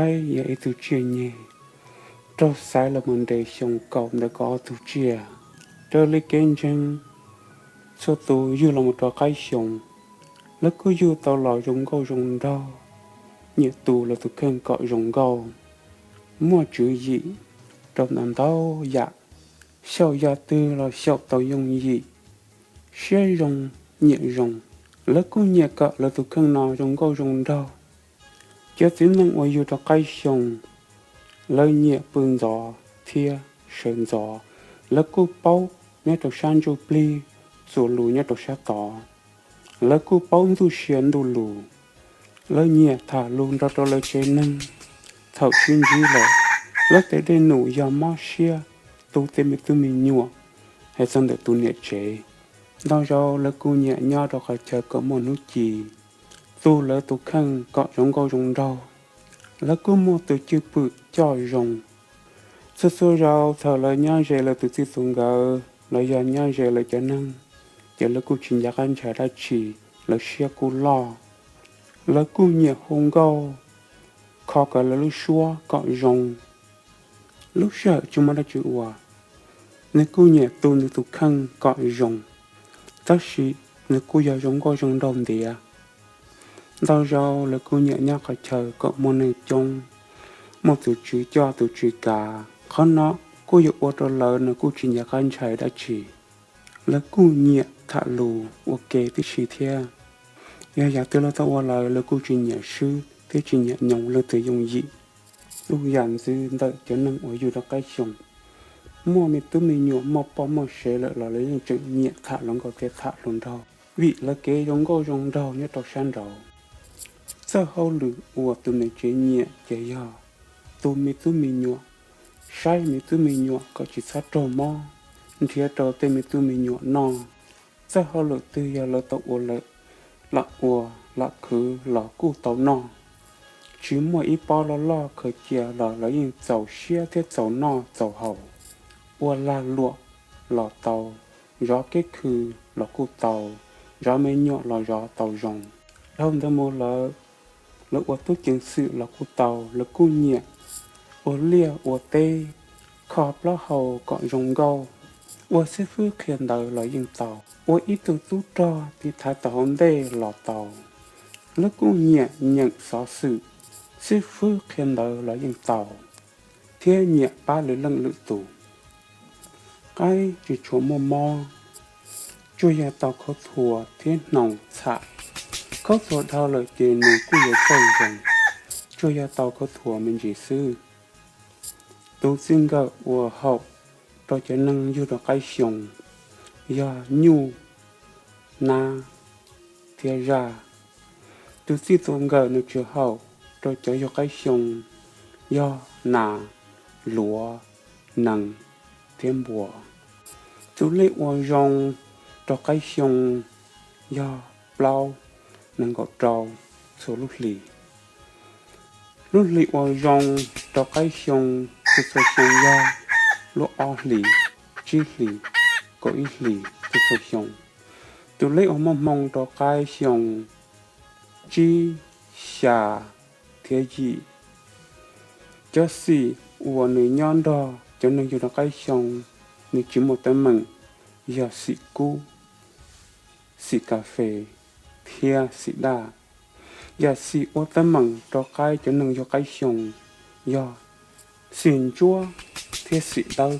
Qaib yog ib tug tsiaj nyeg, raug xaiv los mus nres xyoo kaum ntawm kaum ob tug tsiaj. Raws li kev ntseeg, txhua tus yug los mus rau qaib xyoo, lawv kuj yug tau los zoo nkauj zoo nraug, nyiam tu lawv tus kheej kom zoo nkauj, muaj tswv yim rau ntau ntau yam, xyaum yam twg los xyaum tau yooj yim, siab zoo, nyiam zoo. Lawv kuj nyiam kom lawv tus kheej no zoo nkauj zoo nraug. Cov txiv neej uas yug rau qaib xyoo, lawv nyiam pw ntxov thiab sawv ntxov. Lawv kuj paub nyob rau sab ntsuj plig, txuas lus nyob rau sab tod. Lawv kuj paub ntuj sia ntuj lus. Lawv nyiam tham lus nrog rau lawv tsev neeg. Thaum sib ntsib lawm, lawv tej dej num yog mob siab tu tej me tub me nyuam, hais txog ntawm tus niam tsev. Ntau zaus lawv kuj nyiam nyob rau qhov chaw kom muaj hnub ci, tu lawv tus kheej kom zoo nkauj zoo nraug. Lawv kuj muaj tus cwj pwm coj zoo. Txhua txhua zaus thaum lawv nyob ze lawv tus txij tus nkawm los yog nyob ze lawv cov neeg, ces lawv kuj tsis nco qab ntshai dab tsi, lawv siab kuj loj. Lawv kuj nyiam hu nkauj, kho kom lawv lub suab kom zoo. Lub sij hawm tsis muaj dab tsi ua, nws kuj nyiam tu nws tus kheej kom zoo, tab sis nws kuj yog zoo nkauj zoo nraug ntiav. Ntau zaus lawv kuj nyiam nyob qhov chaw kom muaj neeg coob, muaj tus tswv coj tus tswv kav. Qhov no kuj yuav ua rau lawv nws kuj tsis nco qab ntshai dab tsi. Lawv kuj nyiam tham lus ua ke tib si thiab. Yog yam twg lawv tau ua lawm, lawv kuj tsis nyiam swb thiab tsis nyiam nyoos leej twg yooj yim. Tus yam ntxwv ntawm cov neeg uas yug rau qaib xyoo, muaj me tub me nyuam muaj poj muaj sev lawm los lawv yeej tseem nyiam tham hluas nkauj thiab tham hluas nraug, vim lawv kev zoo nkauj zoo nraug nyob rau sab nraud. Txawj hauj lwm uas tus niam tsev nyiam ces yog tu me tub me nyuam, saib me tub me nyuam kom tsis txhob raug mob, nrhiav rau tej me tub me nyuam noj. Txawj hauj lwm twg yog lawv tau ua lawm, lam ua lam khwv los kuj tau noj. Tsis muaj ib pob loj loj khaws cia los lawv yeej txaus siab thiab txaus noj txaus haus. Ua lag luam los tau, zov kev khw los kuj tau, zov me nyuam los zov tau zoo. Dhau ntawd mus lawm, lawv ua tub ceev xwm los kuj tau, lawv kuj nyiam ua liaj ua teb, kho plaub hau kom zoo nkauj, ua xib fwb qhia ntawv los yeej tau, ua ib tug tub rog tiv thaiv tau hauv ntej los tau. Lawv kuj nyiam nyeem xov xwm, xib fwb qhia ntawv los yeej tau, thiab nyiam pab lwm leej lwm tus. Qaib tsis tshua muaj mob, tsuas yog tau khaub thuas thiab hnoos txham. Khaub thuas dhau lawm ces nws kuj yuav txawj zoo, tsuas yog tau khaub thuas me ntsis xwb. Tus txij nkawm uas haum rau cov neeg yug rau qaib xyoo yog nyuj, nab thiab zaj. Tus txij tus nkawm nws tsis haum rau cov yug qaib xyoo yog nas, luav, nees thiab npua. Tus lej uas zoo rau qaib xyoo yog plaub, nees nkaum rau txhua lub hlis. Lub hlis uas zoo rau qaib xyoo txhua txhua xyoo yog lub ob hlis, tsib hlis, kaum ib hlis txhua txhua xyoo. Tus lej uas muaj hmoo rau qaib xyoo tsib, xya thiab yim. Cov xim uas nws nyob nrog cov neeg yug rau qaib xyoo, nws tsis muaj teeb meem, yog xim kub, xim kas fes thiab xim daj. Yam xim ua teeb meem rau qaib cov neeg yug qaib xyoo yog xim ntsuab thiab xim dawb.